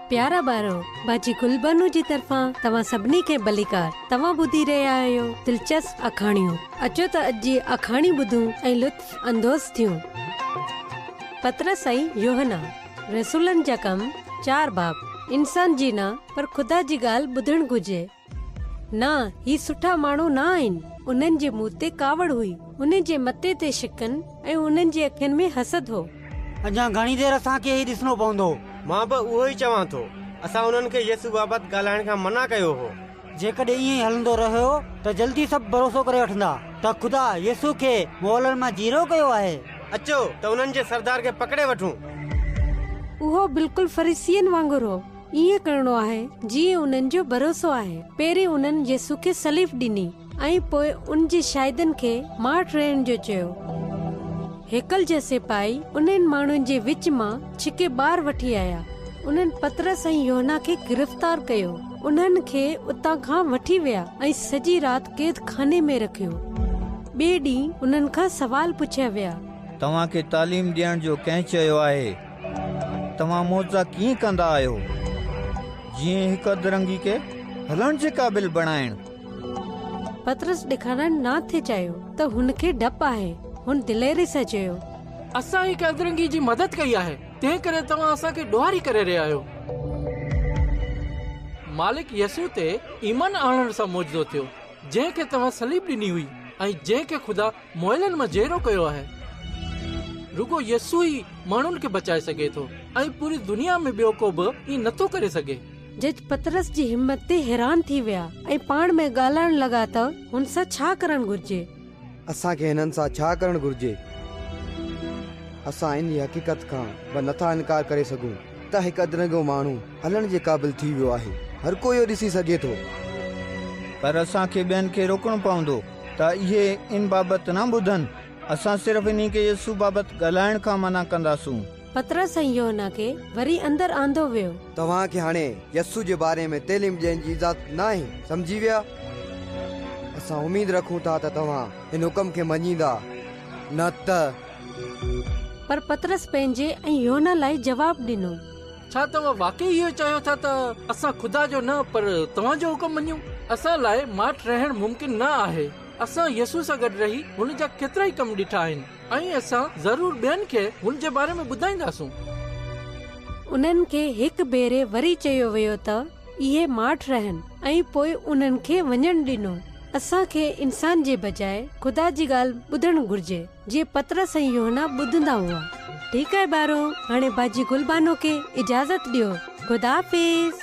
پيارا ٻارو، باجي گلبانو جي طرفان توهان سڀني کي ڀليڪار. توهان ٻڌي رهيا آهيو دلچسپ آکاڻيون. اچو ته اڄ جي آکاڻي ٻڌون ۽ لطف اندوز ٿيون. پطرس ۽ يوحنا، رسولن جا ڪم، چار باب. انسان جي نه پر خدا جي ڳالهه ٻڌڻ گهرجي. نه، هي سٺا ماڻهو نه آهن. انهن جي منهن تي ڪاوڙ هئي، انهن جي مٿي تي شڪن ۽ انهن جي اکين ۾ حسد هو. اڃا گهڻي دير اسان کي هي ڏسڻو پوندو. مان به اهو ئي چوان ٿو. اسان انهن کي يسوع بابت ڳالهائڻ کان منع ڪيو هو. جيڪڏهن ائين ئي هلندو رهيو ته جلدي سڀ ڀروسو ڪري وٺندا ته خدا يسوع کي مئلن مان جيئرو ڪيو آهي. اچو ته انهن جي سردار کي پڪڙي وٺون. اهو بلڪل فريسين وانگر هو. ائين ڪرڻو آهي جيئن انهن جو ڀروسو آهي. پهرين انهن يسوع کي صليب ڏني ۽ پوء ان جي شاهدن کي ماٺ رهڻ جو چيو. هيڪل جا سپاهي انهن ماڻهن جي وچ مان ڇڪي ٻاهر وٺي آيا. انهن پطرس ۽ يوحنا کي گرفتار ڪيو. انهن کي اتان کان وٺي ويا ۽ سڄي رات قيد خاني ۾ رکيو. ٻئي ڏينهن انهن کان سوال پڇيا ويا. توهان کي تعليم ڏيڻ جو ڪنهن چيو آهي؟ توهان معجزا ڪيئن ڪندا آهيو، جيئن هڪ اڌرنگي کي هلڻ جي قابل بڻائڻ؟ پطرس ڏيکارڻ نه ٿي چاهيو ته هن کي ڊپ آهي. هن دليري سان چيو. اسان هڪ اڌرنگي جي مدد ڪئي آهي، تنهن ڪري توهان اسان کي ڏوهاري ڪري رهيا آهيو. مالڪ يسوع تي ايمان آڻڻ سان معجزو ٿيو، جنهن کي توهان صليب ڏني هئي ۽ جنهن کي خدا مئلن مان جيئرو ڪيو آهي. رڳو يسوع ئي ماڻهن کي بچائي سگهي ٿو ۽ پوري دنيا ۾ ٻيو ڪو به ائين نٿو ڪري سگهي. جج پطرس جي همت تي حيران ٿي ويا ۽ پاڻ ۾ ڳالهائڻ لڳا ته هن سان ڇا ڪرڻ گهرجي. اسان کي هنن سان ڇا ڪرڻ گهرجي؟ اسان انهيء حقيقت کان به نٿا انڪار ڪري سگهون ته هڪ اڌرنگو ماڻهو هلڻ جي قابل ٿي ويو آهي. هر ڪو اهو ڏسي سگهي ٿو. پر اسان کي ٻين کي روڪڻو پوندو ته اهي ان بابت نه ٻڌن. اسان صرف انهي کي يسوع بابت ڳالهائڻ کان منع ڪنداسون. پطرس ۽ يوحنا کي وري اندر آندو ويو. توهان کي هاڻي يسوع جي باري ۾ تعليم ڏيڻ جي اجازت ناهي، سمجهي ويا؟ اسان اميد رکون ٿا ته توهان هن حڪم کي مڃيندا، نه ته. پر پطرس پنهنجي ۽ يوحنا لاء جواب ڏنو. ڇا توهان واقعي اهو چاهيو ٿا ته اسان خدا جو نه پر توهان جو حڪم مڃيون؟ اسان لاء ماٺ رهڻ ممڪن نه آهي. اسان يسوع سان گڏ رهي هن جا ڪيترائي ڪم ڏٺا آهن ۽ اسان ضرور ٻين کي هن جي باري ۾ ٻڌائينداسون. انهن کي هڪ ڀيري وري چيو ويو ته اهي ماٺ رهن ۽ پوء انهن کي وڃڻ ڏنو. اسان کي انسان جي بجاء خدا جي ڳالهه ٻڌڻ گهرجي. جيئن پطرس ۽ يوحنا ٻڌندا هئا. ٺيڪ آهي ٻارو، هاڻي باجي گل بانو کي اجازت ڏيو. خدا حافظ.